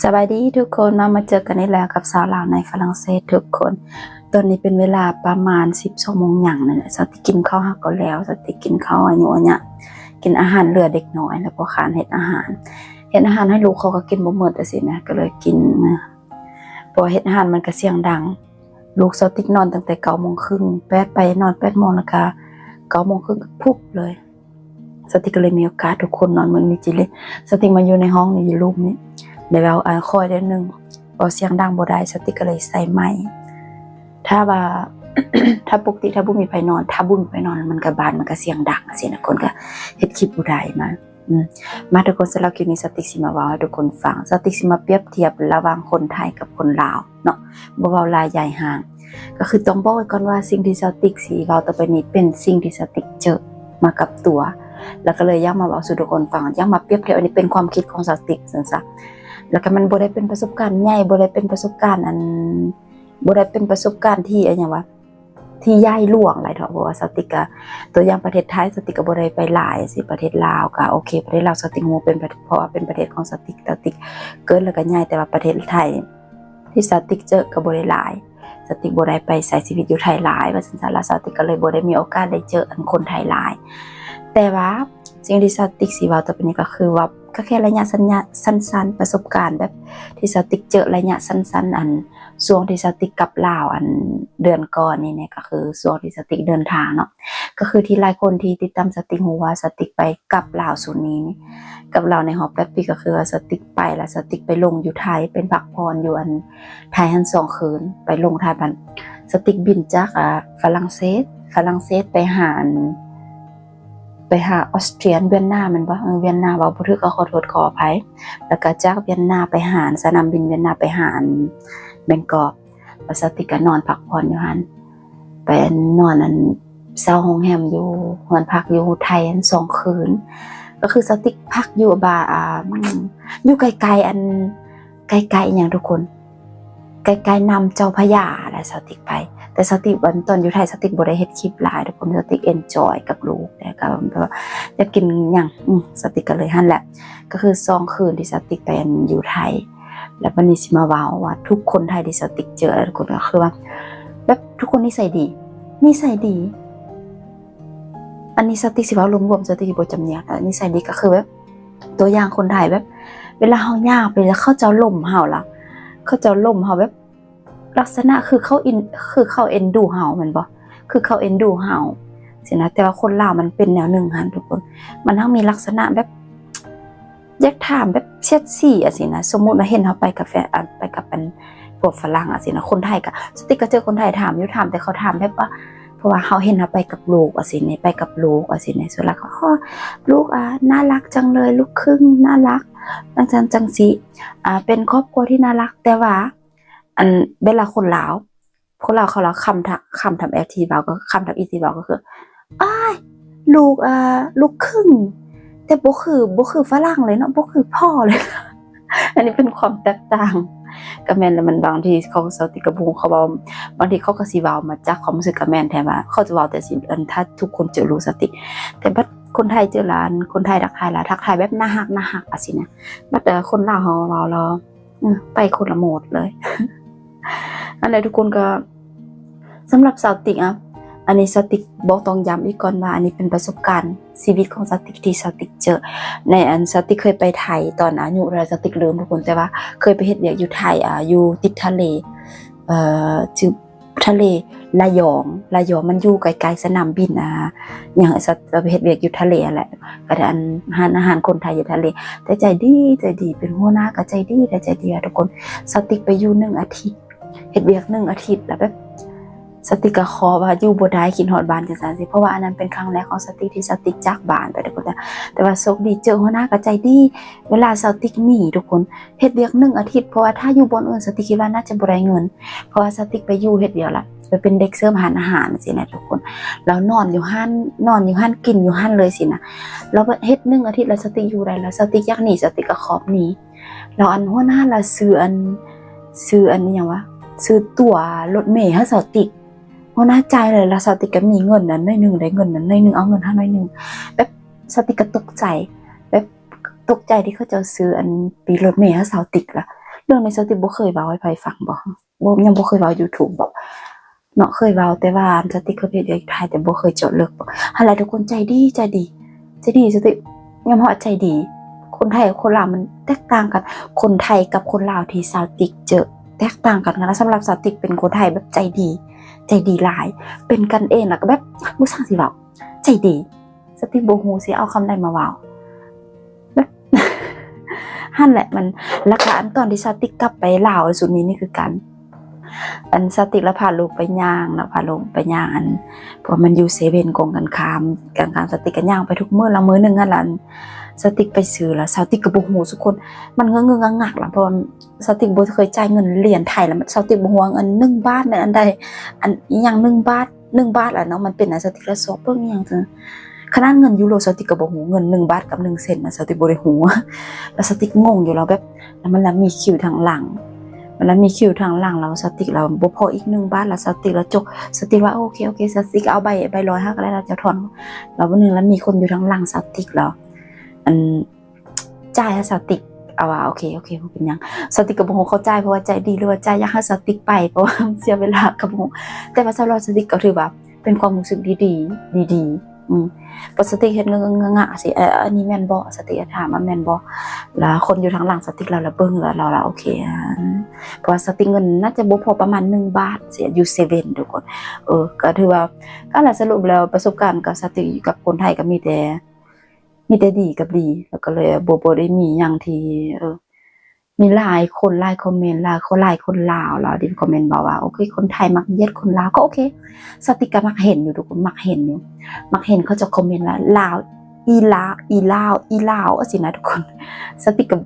ສະບາຍດີທຸກຄົນ ມາ ມາເຈີກັນອີກແລ້ວກັບສາວລາວໃນຝຣັ່ງເສດທຸກຄົນ. ຕອນນີ້ເປັນເວລາປະມານສິບສອງໂມງຫຍັງນີ້ແຫຼະ. ສາວຕິກກິນເຂົ້າຫາກໍແລ້ວ, ສາວຕິກກິນເຂົ້າອາຍຸອາຍະ ກິນອາຫານເຫຼືອເດັກນ້ອຍ ແລ້ວກໍຄານເຮັດອາຫານ, ເຮັດອາຫານໃຫ້ລູກເຂົາກໍກິນບໍ່ໝົດຈັ່ງຊີ້ນະ ກໍເລີຍກິນ ເພາະວ່າເຮັດອາຫານມັນກໍສຽງດັງ. ລູກສາວຕິກນອນຕັ້ງແຕ່ເກົ້າໂມງຄຶ່ງ, ແປດ ໄປນອນແປດໂມງ ແລ້ວກໍເກົ້າໂມງຄຶ່ງ ພຸບເລີຍ. ສາວຕິກກໍເລີຍມີໂອກາດ ທຸກຄົນນອນມື້ນີ້ຈິເລຍ. ສາວຕິກມາຢູ່ໃນຫ້ອງນີ້ ຢູ່ລູມນີ້ ໄດ້ເວົ້າ ອາ ຄ່ອຍໄດ້ໜຶ່ງ ເວົ້າສຽງດັງບໍ່ໄດ້. ສາວຕິກກໍເລີຍໃສ່ໄມ. ຖ້າວ່າ ຖ້າປົກກະຕິ ຖ້າບໍ່ມີໃຜນອນ ຖ້າບໍ່ມີໃຜນອນ ມັນກໍ ບ້ານມັນກໍສຽງດັງຈັ່ງຊີ້ນະ, ຄົນກໍເຮັດຄລິບບໍ່ໄດ້ມາ. ອືມ ມາທຸກຄົນ, ສຳລັບຄລິບນີ້ສາວຕິກຊິມາເວົ້າໃຫ້ທຸກຄົນຟັງ. ສາວຕິກຊິມາປຽບທຽບລະຫວ່າງຄົນໄທກັບຄົນລາວເນາະ, ບໍ່ເວົ້າຫຼາຍຢາຍຫ່າງ. ກໍຄືຕ້ອງບອກໄວ້ກ່ອນວ່າ ສິ່ງທີ່ສາວຕິກຊິເວົ້າຕໍ່ໄປນີ້ ເປັນສິ່ງທີ່ສາວຕິກເຈີມາກັບຕົວ, ແລ້ວກໍເລີຍຢາກມາເວົ້າສູ່ທຸກຄົນຟັງ, ຢາກມາປຽບທຽບ. ອັນນີ້ເປັນຄວາມຄິດຂອງສາວຕິກຊັ້ນຊະ. ແລ້ວກໍມັນບໍ່ໄດ້ເປັນປະສົບການໃຫຍ່, ບໍ່ໄດ້ເປັນປະສົບການ ອັນ ບໍ່ໄດ້ເປັນປະສົບການທີ່ ອັນຫຍັງວະ ທີ່ໃຫຍ່ຫຼວງຫຼາຍເທາະ, ເພາະວ່າສາວຕິກກະ ຕົວຢ່າງປະເທດໄທ ສາວຕິກກະບໍ່ໄດ້ໄປຫຼາຍຊີ້. ປະເທດລາວກະໂອເຄ, ປະເທດລາວສາວຕິກຮູ້ເປັນປະ ເພາະວ່າເປັນປະເທດຂອງສາວຕິກ, ສາວຕິກເກີດແລ້ວກະໃຫຍ່, ແຕ່ວ່າປະເທດໄທທີ່ສາວຕິກເຈີກະບໍ່ໄດ້ຫຼາຍ, ສາວຕິກບໍ່ໄດ້ໄປໃຊ້ຊີວິດຢູ່ໄທຫຼາຍວ່າຊັ້ນຊະ, ແລ້ວສາວຕິກກະເລີຍບໍ່ໄດ້ມີໂອກາດໄດ້ເຈີອັນຄົນໄທຫຼາຍ. ແຕ່ວ່າສິ່ງທີ່ສາວຕິກຊິເວົ້າຕໍ່ໄປນີ້ກໍຄືວ່າ ກໍແຄ່ໄລຍະສັ້ນໆ ປະສົບການແບບທີ່ສາວຕິກເຈີໄລຍະສັ້ນໆ ອັນ ຊ່ວງທີ່ສາວຕິກກັບລາວ ອັນ ເດືອນກ່ອນນີ້ນະ, ກໍຄືຊ່ວງທີ່ສາວຕິກເດີນທາງເນາະ, ກໍຄືທີ່ຫຼາຍຄົນທີ່ຕິດຕາມສາວຕິກຮູ້ວ່າສາວຕິກໄປກັບລາວຊຸດນີ້ນີ້ ກັບລາວໃນຮອບແປດປີ, ກໍຄືວ່າສາວຕິກໄປ ແລ້ວສາວຕິກໄປລົງຢູ່ໄທ, ເປັນພັກຜ່ອນຢູ່ອັນໄທຫັ້ນສອງຄືນ, ໄປລົງໄທ. ບັດສາວຕິກບິນຈາກ ອາ ຝຣັ່ງເສດ ຝຣັ່ງເສດໄປຫາອັນ ໄປຫາອອສເຕຣຍ ວຽນນາແມ່ນບໍ່? ເອີ ວຽນນາ ເວົ້າບໍ່ຖືກກໍຂໍໂທດຂໍອະໄພ. ແລ້ວກໍຈາກວຽນນາໄປຫາ ສະໜາມບິນວຽນນາໄປຫາອັນແບງກອກ, ແລ້ວສາວຕິກກໍນອນພັກຜ່ອນຢູ່ຫັ້ນ, ໄປນອນອັນເຊົ່າໂຮງແຮມຢູ່ ເຮືອນພັກຢູ່ໄທອັນສອງຄືນ. ກໍຄືສາວຕິກພັກຢູ່ບາ ອາ ຢູ່ໃກ້ໆ ອັນ ໃກ້ໆ ຫຍັງທຸກຄົນ ໃກ້ໆ ນ້ຳເຈົ້າພະຍາ ແລະ ສາວຕິກໄປ. ແຕ່ສາວຕິກ ຕອນຢູ່ໄທສາວຕິກບໍ່ໄດ້ເຮັດຄລິບຫຼາຍທຸກຄົນ, ສາວຕິກເອັນຈອຍກັບລູກ ແລ້ວກໍແບບວ່າຢາກກິນຫຍັງ ອື ສາວຕິກກໍເລີຍຫັ້ນແຫຼະ. ກໍຄືສອງຄືນທີ່ສາວຕິກໄປຢູ່ໄທ, ແລ້ວບັດນີ້ຊິມາເວົ້າວ່າທຸກຄົນໄທທີ່ສາວຕິກເຈີ ທຸກຄົນກໍຄືວ່າແບບທຸກຄົນນິໄສດີ ນິໄສດີ. ອັນນີ້ສາວຕິກຊິເວົ້າລວມໆ ສາວຕິກຊິບໍ່ຈຳແນກ ນິໄສດີກໍຄືແບບ ຕົວຢ່າງຄົນໄທແບບ ເວລາເຮົາຍ່າງໄປແລ້ວເຂົາເຈົ້າລົມເຮົາລະ ເຂົາເຈົ້າລົມເຮົາແບບ ລັກສະນະຄືເຂົາອິນ ຄືເຂົາເອັນດູເຮົາແມ່ນບໍ່ ຄືເຂົາເອັນດູເຮົາຊີ້ນະ. ແຕ່ວ່າຄົນລາວມັນເປັນແນວໜຶ່ງຫັ້ນທຸກຄົນ, ມັນທັງມີລັກສະນະແບບ ຢາກຖາມແບບສຽດສີຈັ່ງຊີ້ນະ. ສົມມຸດວ່າເຫັນເຮົາໄປກາແຟ ອັນ ໄປກັບອັນພວກຝຣັ່ງຈັ່ງຊີ້ນະ, ຄົນໄທກໍ ສາວຕິກກໍເຈີຄົນໄທຖາມຢູ່ ຖາມ ແຕ່ເຂົາຖາມແບບວ່າ ເພາະວ່າເຮົາເຫັນເຮົາໄປກັບລູກຈັ່ງຊີ້ນີ້ ໄປກັບລູກຈັ່ງຊີ້ນີ້ ສ່ວນຫຼາຍກໍ ອໍ ລູກ ອ່າ ໜ້າລັກຈັງເລີຍ ລູກຄຶ່ງໜ້າລັກ ຈັ່ງຊັ້ນຈັ່ງຊີ້ ອ່າ ເປັນຄອບຄົວທີ່ໜ້າລັກ. ແຕ່ວ່າ ອັນ ເວລາຄົນລາວ ພວກລາວເຂົາລາວຄຳທຳ ຄຳທຳອິດທີ່ເວົ້າ ກໍຄຳທຳອິດທີ່ເວົ້າກໍຄື ອ້າຍ ລູກ ເອີ ລູກຄຶ່ງ ແຕ່ບໍ່ຄື ບໍ່ຄືຝຣັ່ງເລີຍເນາະ ບໍ່ຄືພໍ່ເລີຍ. ອັນນີ້ເປັນຄວາມແຕກຕ່າງ ກໍແມ່ນລະ ມັນບາງທີເຂົາ ສາວຕິກກໍບໍ່ຮູ້ ເຂົາເວົ້າ ບາງທີເຂົາກໍຊິເວົ້າມາຈາກຄວາມຮູ້ສຶກ ກໍແມ່ນແທ້ວ່າເຂົາຈະເວົ້າແຕ່ຊິ ອັນ ຖ້າທຸກຄົນເຈີຮູ້ສາວຕິກ ແຕ່ບັດຄົນໄທເຈີຫຼາຍ ຄົນໄທທັກທາຍຫຼາຍ ທັກທາຍແບບໜ້າຮັກ ໜ້າຮັກ ຈັ່ງຊີ້ນະ. ບັດ ເອີ ຄົນລາວເຮົາເວົ້າລາວ ອື ໄປຄົນລະໂໝດເລີຍ. ອັນໃດທຸກຄົນກໍ ສຳລັບສາວຕິກອະ ອັນນີ້ສາວຕິກບອກ ຕ້ອງຢ້ຳອີກກ່ອນວ່າ ອັນນີ້ເປັນປະສົບການຊີວິດຂອງສາວຕິກທີ່ສາວຕິກເຈີ ໃນອັນສາວຕິກເຄີຍໄປໄທຕອນອາຍຸເທົ່າໃດສາວຕິກລືມທຸກຄົນ ແຕ່ວ່າເຄີຍໄປເຮັດວຽກຢູ່ໄທ ອາ ຢູ່ຕິດທະເລ ເອີ ຊື່ ທະເລລະຍອງ ລະຍອງ ມັນຢູ່ໃກ້ໆ ສະໜາມບິນ ອາ ຫຍັງ ສາວໄປເຮັດວຽກຢູ່ທະເລຫັ້ນແຫຼະ ກໍໄດ້ອັນ ຮ້ານອາຫານຄົນໄທຢູ່ທະເລ ແຕ່ໃຈດີ ໃຈດີ ເປັນຫົວໜ້າກໍໃຈດີ ແລະ ໃຈດີ ທຸກຄົນ. ສາວຕິກໄປຢູ່ໜຶ່ງອາທິດ ເຮັດວຽກໜຶ່ງອາທິດ ແລ້ວແບບສາວຕິກກໍຂໍວ່າຢູ່ບໍ່ໄດ້ ຄິດຮອດບ້ານ ຈັ່ງຊັ້ນຊີ້ ເພາະວ່າອັນນັ້ນເປັນຄັ້ງແລກຂອງສາວຕິກທີ່ສາວຕິກຈາກບ້ານໄປ ທຸກຄົນ. ແຕ່ວ່າໂຊກດີເຈີຫົວໜ້າກໍໃຈດີ ເວລາສາວຕິກໜີ ທຸກຄົນ ເຮັດວຽກໜຶ່ງອາທິດ ເພາະວ່າຖ້າຢູ່ບ່ອນອື່ນ ສາວຕິກຄິດວ່າໜ້າຈະບໍ່ໄດ້ເງິນ ເພາະວ່າສາວຕິກໄປຢູ່ເຮັດວຽກລະ ໄປເປັນເດັກເສີບຮ້ານອາຫານຊີ້ນະທຸກຄົນ. ລາວນອນຢູ່ຫັ້ນ ນອນຢູ່ຫັ້ນ ກິນຢູ່ຫັ້ນເລີຍຊີ້ນະ. ລາວເຮັດໜຶ່ງອາທິດ ແລ້ວສາວຕິກຢູ່ໄດ້ ແລ້ວສາວຕິກຢາກໜີ ສາວຕິກກໍຂອບໜີ. ແລ້ວອັນຫົວໜ້າລະຊື້ອັນ ຊື້ອັນ ອີຫຍັງວະ ຊື້ຕົ໋ວລົດເມໃຫ້ສາວຕິກ ຫົວໜ້າຈ່າຍເລີຍ ແລ້ວສາວຕິກກໍມີເງິນນັ້ນໜ້ອຍໜຶ່ງ ໄດ້ເງິນນັ້ນໜ້ອຍໜຶ່ງ ເອົາເງິນໃຫ້ໜ້ອຍໜຶ່ງ ແບບສາວຕິກກໍຕົກໃຈ ແບບ ຕົກໃຈທີ່ເຂົາເຈົ້າຊື້ອັນປີ້ລົດເມໃຫ້ສາວຕິກລະ. ເລື່ອງນີ້ສາວຕິກບໍ່ເຄີຍເວົ້າໃຫ້ໃຜຟັງບໍ? ບໍ່ ຍັງບໍ່ເຄີຍເວົ້າ YouTube ບໍ? ເນາະ ເຄີຍເວົ້າແຕ່ວ່າສາວຕິກເຄີຍເຮັດວຽກຢູ່ໄທ ແຕ່ບໍ່ເຄີຍເຈາະເລິກ. ຫັ້ນແຫຼະທຸກຄົນ ໃຈດີ ໃຈດີ ໃຈດີ ສາວຕິກຍອມຮັບວ່າໃຈດີ. ຄົນໄທກັບຄົນລາວມັນແຕກຕ່າງກັນ. ຄົນໄທກັບຄົນລາວທີ່ສາວຕິກເຈີແຕກຕ່າງກັນ. ສຳລັບສາວຕິກເປັນຄົນໄທແບບໃຈດີ ໃຈດີຫຼາຍ ເປັນກັນເອງ ແລ້ວກໍແບບບໍ່ຊ່າງຊິເວົ້າ ໃຈດີ. ສາວຕິກບໍ່ຮູ້ຊິເອົາຄຳໃດມາເວົ້າ ແບບ ຫັ້ນແຫຼະມັນ. ແລ້ວກໍອັນຕອນທີ່ສາວຕິກກັບໄປລາວຊຸດນີ້ນີ້ຄືກັນ ອັນສາວຕິກລະພາລູກໄປຍ່າງເນາະ ພາລູກໄປຍ່າງ ອັນ ເພາະມັນຢູ່ເຊເວັ່ນກົງກັນຂ້າມ ກັນຂ້າມ. ສາວຕິກກໍຍ່າງໄປທຸກມື້ລະ ມື້ໜຶ່ງຫັ້ນລະ ອັນສາວຕິກໄປຊື້ລະ ສາວຕິກກໍບໍ່ຮູ້ທຸກຄົນ ມັນງຶກໆງັກໆລະ ເພາະວ່າສາວຕິກບໍ່ເຄີຍຈ່າຍເງິນຫຼຽນໄທລະ ສາວຕິກບໍ່ຮູ້ວ່າເງິນໜຶ່ງບາດແມ່ນອັນໃດ ອັນອີ່ຫຍັງໜຶ່ງບາດ ໜຶ່ງບາດລະເນາະ ມັນເປັນອັນ ສາວຕິກລະຊອກເບິ່ງອີ່ຫຍັງ ຂະໜາດເງິນຢູໂຣສາວຕິກກໍບໍ່ຮູ້ ເງິນໜຶ່ງບາດກັບໜຶ່ງເຊັນນະ ສາວຕິກບໍ່ໄດ້ຮູ້ ລະສາວຕິກງົງຢູ່ ລະແບບ ລະມັນລະມີຄິວທາງຫຼັງ ມັນລະມີຄິວທາງຫຼັງ ລະສາວຕິກລະບໍ່ພໍອີກໜຶ່ງບາດ ລະສາວຕິກລະຈົກ ສາວຕິກວ່າ ໂອເຄ ໂອເຄ ສາວຕິກເອົາໃບ ໃບຮ້ອຍຫ້າກໍໄດ້ ລະເຈົ້າທອນ ລະມື້ໜຶ່ງລະມີຄົນຢູ່ທາງຫຼັງສາວຕິກ ລະ ອັນ ຈ່າຍໃຫ້ສາວຕິກ ເອົາວ່າ ໂອເຄ ໂອເຄ ບໍ່ເປັນຫຍັງ. ສາວຕິກກໍບໍ່ຮູ້ເຂົາຈ່າຍເພາະວ່າໃຈດີ ຫຼືວ່າຈ່າຍຢາກໃຫ້ສາວຕິກໄປ ເພາະວ່າເສຍເວລາກໍບໍ່ຮູ້ ແຕ່ວ່າສຳລັບສາວຕິກກໍຖືວ່າເປັນຄວາມຮູ້ສຶກດີໆ ດີໆ ອືມ ເພາະສາວຕິກເຮັດງະງະງະຊິ ເອີ ອັນນີ້ແມ່ນບໍ່? ສາວຕິກກໍຖາມວ່າແມ່ນບໍ່? ລະຄົນຢູ່ທາງຫຼັງສາວຕິກລາວລະເບິ່ງລະ ລາວລະໂອເຄ ເພາະວ່າສາວຕິກເງິນໜ້າຈະບໍ່ພໍປະມານໜຶ່ງບາດ ຊິຢູ່ເຊເວັ່ນທຸກຄົນ ເອີ ກໍຖືວ່າ ກໍລະສະຫຼຸບແລ້ວປະສົບການກັບສາວຕິກກັບຄົນໄທກໍມີແຕ່ ມີແຕ່ດີກັບດີ ແລ້ວກໍເລີຍບໍ່ ບໍ່ໄດ້ມີຫຍັງທີ່ ເອີ ມີຫຼາຍຄົນ ຫຼາຍຄອມເມັນ ຫຼາຍຄົນ ຫຼາຍຄົນລາວ ລາວທີ່ຄອມເມັນບອກວ່າ ໂອເຄ ຄົນໄທມັກຢຽດຄົນລາວ ກໍໂອເຄ ສາວຕິກກໍມັກເຫັນຢູ່ ທຸກຄົນມັກເຫັນຢູ່ ມັກເຫັນເຂົາເຈົ້າຄອມເມັນວ່າ ລາວ ອີລາວ ອີລາວ ອີລາວ ຊີ້ນະທຸກຄົນ ສາວຕິກກໍ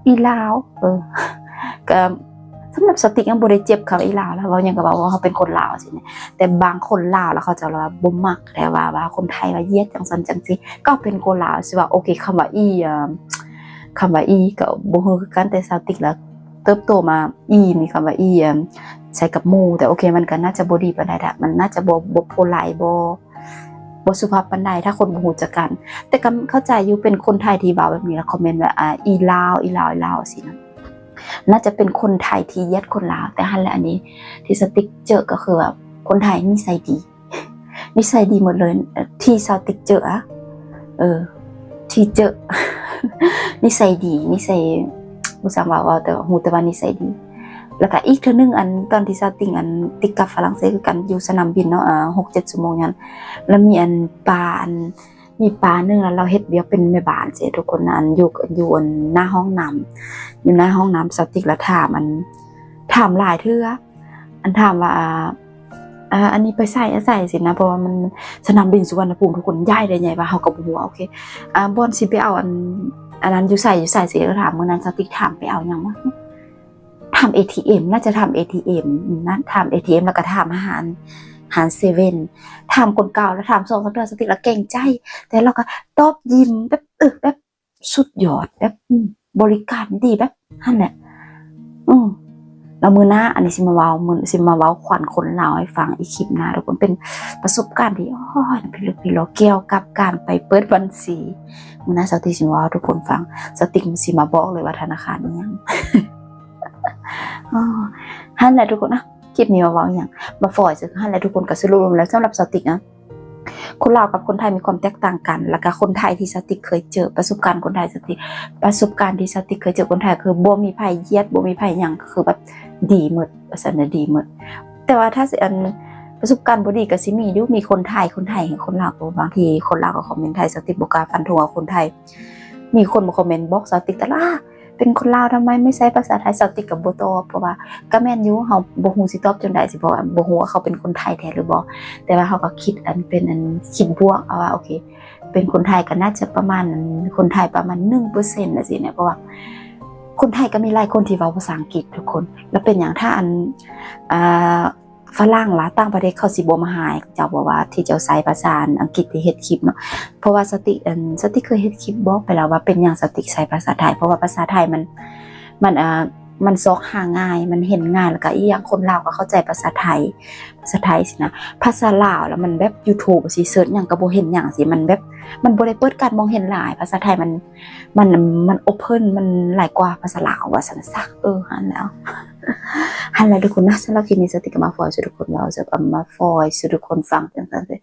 ອີລາວ ເອີ ກໍ ສຳລັບສາວຕິກຍັງບໍ່ໄດ້ເຈັບຄຳວ່າອີລາວ ລະເວົ້າຫຍັງກໍເວົ້າວ່າເຮົາເປັນຄົນລາວຊີ້ນະ ແຕ່ບາງຄົນລາວລະເຂົາເຈົ້າລະບໍ່ມັກ ແຕ່ວ່າ ວ່າຄົນໄທວ່າຢຽດຈັ່ງຊັ້ນຈັ່ງຊີ້ ກໍເປັນຄົນລາວຊິວ່າ ໂອເຄ ຄຳວ່າອີ ເອີ ຄຳວ່າອີກໍບໍ່ຮູ້ຄືກັນ ແຕ່ສາວຕິກລະເຕີບໂຕມາ ອີນີ້ ຄຳວ່າອີ ເອີ ໃຊ້ກັບໝູ່ ແຕ່ໂອເຄ ມັນກໍໜ້າຈະບໍ່ດີປານໃດ ມັນໜ້າຈະບໍ່ ບໍ່ໂພໄລ ບໍ່ ບໍ່ສຸພາບປານໃດ ຖ້າຄົນບໍ່ຮູ້ຈັກກັນ ແຕ່ກໍເຂົ້າໃຈຢູ່ ເປັນຄົນໄທທີ່ເວົ້າແບບນີ້ລະຄອມເມັນວ່າ ອາ ອີລາວ ອີລາວ ອີລາວ ຊີ້ນະ ໜ້າຈະເປັນຄົນໄທທີ່ຢຽດຄົນລາວ ແຕ່ຫັ້ນແຫຼະ ອັນນີ້ທີ່ສາວຕິກເຈີກໍຄືວ່າຄົນໄທນິໄສດີ ນິໄສດີໝົດເລີຍ ທີ່ສາວຕິກເຈີອະ ເອີ ທີ່ເຈີ ນິໄສດີ ນິໄສ ບໍ່ຊ່າງເວົ້າ ເວົ້າແຕ່ວ່າ ຮູ້ແຕ່ວ່ານິໄສດີ ແລ້ວກໍອີກເທື່ອໜຶ່ງ ອັນຕອນທີ່ສາວຕິກ ອັນຕິກກັບຝຣັ່ງເສດຄືກັນ ຢູ່ສະໜາມບິນເນາະ ອາ ຫົກເຈັດຊົ່ວໂມງນັ້ນ ລະມີອັນປ້າ ອັນ ມີປ້າໜຶ່ງລະລາວເຮັດວຽກເປັນແມ່ບ້ານຊີ້ ທຸກຄົນ ອັນຢູ່ ຢູ່ອັນໜ້າຫ້ອງນ້ຳ ຢູ່ໜ້າຫ້ອງນ້ຳ ສາວຕິກລະຖາມ ອັນ ຖາມຫຼາຍເທື່ອ ອັນຖາມວ່າ ອາ ອາ ອັນນີ້ໄປໃສ ອາ ໃສຊີ້ນະ ເພາະວ່າມັນສະໜາມບິນສຸວັນນະພູມ ທຸກຄົນ ໃຫຍ່ເດ້ ໃຫຍ່ວ່າເຮົາກໍບໍ່ຮູ້ ໂອເຄ ອາ ບ່ອນຊິໄປເອົາ ອັນ ອັນນັ້ນຢູ່ໃສ ຢູ່ໃສ ຊິຖາມ ມື້ນັ້ນສາວຕິກຖາມໄປເອົາຫຍັງວະ ຖາມເອທີເອັມ ໜ້າຈະຖາມເອທີເອັມນະ ຖາມເອທີເອັມ ແລ້ວກໍຖາມຫາ ຫາເຊເວັ່ນ ຖາມຄົນເກົ່າ ແລ້ວຖາມສອງສາມເທື່ອ ສາວຕິກລະເກງໃຈ ແຕ່ລາວກໍຕອບຍິ້ມແບບ ເອີ ແບບສຸດຍອດ ແບບ ອືມ ບໍລິການດີແບບຫັ້ນແຫຼະ ອືມ ແລ້ວມື້ໜ້າ ອັນນີ້ຊິມາເວົ້າ ມື້ ຊິມາເວົ້າຂວັນຄົນລາວໃຫ້ຟັງອີກຄລິບໜ້າ ທຸກຄົນ ເປັນປະສົບການທີ່ ໂອ້ຍ ພິລຶກພິລໍ ກ່ຽວກັບການໄປເປີດບັນຊີ ມື້ໜ້າສາວຕິກຊິມາເວົ້າໃຫ້ທຸກຄົນຟັງ ສາວຕິກຊິມາບອກເລີຍວ່າທະນາຄານອີ່ຫຍັງ ອໍ ຫັ້ນແຫຼະທຸກຄົນ ອະ ຄລິບນີ້ມາເວົ້າອີ່ຫຍັງ ມາຝອຍຊື່ຫັ້ນແຫຼະທຸກຄົນ ກໍສະຫຼຸບລວມແລ້ວ ສຳລັບສາວຕິກນະ ຄົນລາວກັບຄົນໄທມີຄວາມແຕກຕ່າງກັນ ແລ້ວກໍຄົນໄທທີ່ສາວຕິກເຄີຍເຈີ ປະສົບການຄົນໄທສາວຕິກ ປະສົບການທີ່ສາວຕິກເຄີຍເຈີຄົນໄທ ຄືບໍ່ມີໃຜຢຽດ ບໍ່ມີໃຜຫຍັງ ກໍຄືແບບດີໝົດ ວ່າຊັ້ນນະ ດີໝົດ ແຕ່ວ່າຖ້າຊິ ອັນ ປະສົບການບໍ່ດີກໍຊິມີຢູ່ ມີຄົນໄທ ຄົນໄທ ຄົນລາວກໍ ບາງທີຄົນລາວກໍຄອມເມັນໄທ ສາວຕິກບໍ່ກ້າຟັນທົງວ່າຄົນໄທ ມີຄົນມາຄອມເມັນບອກສາວຕິກຕະຫຼອດ ເປັນຄົນລາວທຳໄມໄມ່ໃຊ້ພາສາໄທ ສາວຕິກກໍບໍ່ຕອບ ເພາະວ່າກໍແມ່ນຢູ່ ເຮົາບໍ່ຮູ້ຊິຕອບຈັ່ງໃດ ຊິບອກວ່າບໍ່ຮູ້ວ່າເຂົາເປັນຄົນໄທແທ້ຫຼືບໍ່ ແຕ່ວ່າເຮົາກໍຄິດ ອັນ ເປັນ ອັນ ຄິດບວກ ເອົາວ່າ ໂອເຄ ເປັນຄົນໄທກໍໜ້າຈະປະມານ ຄົນໄທປະມານໜຶ່ງເປີເຊັນຈັ່ງຊີ້ນະ ເພາະວ່າຄົນໄທກໍມີຫຼາຍຄົນທີ່ເວົ້າພາສາອັງກິດທຸກຄົນ ແລ້ວເປັນຫຍັງ ຖ້າ ອັນ ອ່າ ຝຣັ່ງລະ ຕ່າງປະເທດ ເຂົາຊິບໍ່ມາຫາເຈົ້າບໍ່ວ່າ ທີ່ເຈົ້າໃຊ້ພາສາອັງກິດທີ່ເຮັດຄລິບເນາະ ເພາະວ່າສາວຕິກ ອັນ ສາວຕິກເຄີຍເຮັດຄລິບບອກໄປແລ້ວວ່າເປັນຫຍັງສາວຕິກໃຊ້ພາສາໄທ ເພາະວ່າພາສາໄທມັນ ມັນ ເອີ ມັນຊອກຫາງ່າຍ ມັນເຫັນງ່າຍ ແລ້ວກໍອີກຢ່າງຄົນລາວກໍເຂົ້າໃຈພາສາໄທ ພາສາໄທຊີ້ນະ ພາສາລາວລະມັນແບບ YouTube ຊີ້ ເສີດຫຍັງກໍບໍ່ເຫັນຫຍັງຊີ້ ມັນແບບ ມັນບໍ່ໄດ້ເປີດການມອງເຫັນຫຼາຍ ພາສາໄທມັນ ມັນ ມັນ open ມັນຫຼາຍກວ່າພາສາລາວວ່າຊັ້ນຊະ. ເອີ ຫັ້ນແຫຼະ ຫັ້ນແຫຼະທຸກຄົນນະ. ສຳລັບຄລິບນີ້ ສາວຕິກກໍມາຟອຍສູ່ທຸກຄົນເວົ້າ ມາຟອຍສູ່ທຸກຄົນຟັງຈັ່ງຊັ້ນເດ.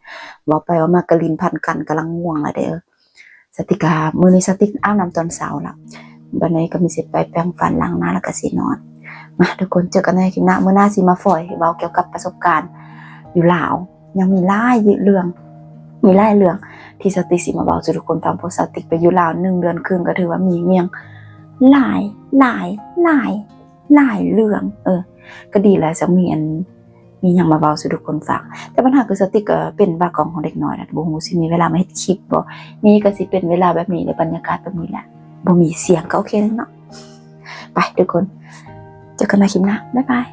ເວົ້າໄປເວົ້າມາກໍຫຼິ້ນພັນກັນ ກຳລັງງ່ວງລະເດ. ສາວຕິກກະ ມື້ນີ້ສາວຕິກອາບນ້ຳຕອນເຊົ້າລະ ບັດນີ້ກໍມີຊິໄປແປງຟັນ ລ້າງໜ້າ ແລ້ວກໍຊິນອນ. ມາທຸກຄົນ ເຈີກັນໃນຄລິບໜ້າ. ມື້ໜ້າຊິມາຟອຍເວົ້າກ່ຽວກັບປະສົບການຢູ່ລາວ ຍັງມີຫຼາຍເລື່ອງ ມີຫຼາຍເລື່ອງທີ່ສາວຕິກຊິມາເວົ້າສູ່ທຸກຄົນຟັງ ເພາະສາວຕິກໄປຢູ່ລາວໜຶ່ງເດືອນເຄິ່ງ ກໍຖືວ່າມີເລື່ອງຫຼາຍ ຫຼາຍ ຫຼາຍ ຫຼາຍເລື່ອງ. ເອີ ກໍດີແລ້ວ ຈັ່ງມີອັນ ມີຫຍັງມາເວົ້າສູ່ທຸກຄົນຟັງ. ແຕ່ບັນຫາຄືສາວຕິກກໍເປັນບາກອງຂອງເດັກນ້ອຍແຫຼະ ບໍ່ຮູ້ຊິມີເວລາມາເຮັດຄລິບບໍ່. ມີກໍຊິເປັນເວລາແບບນີ້ແຫຼະ ບັນຍາກາດແບບນີ້ແຫຼະ ບໍ່ມີສຽງ ກໍໂອເຄເນາະ. ໄປທຸກຄົນ ເຈີກັນໃນຄລິບໜ້າ ບາຍບາຍ.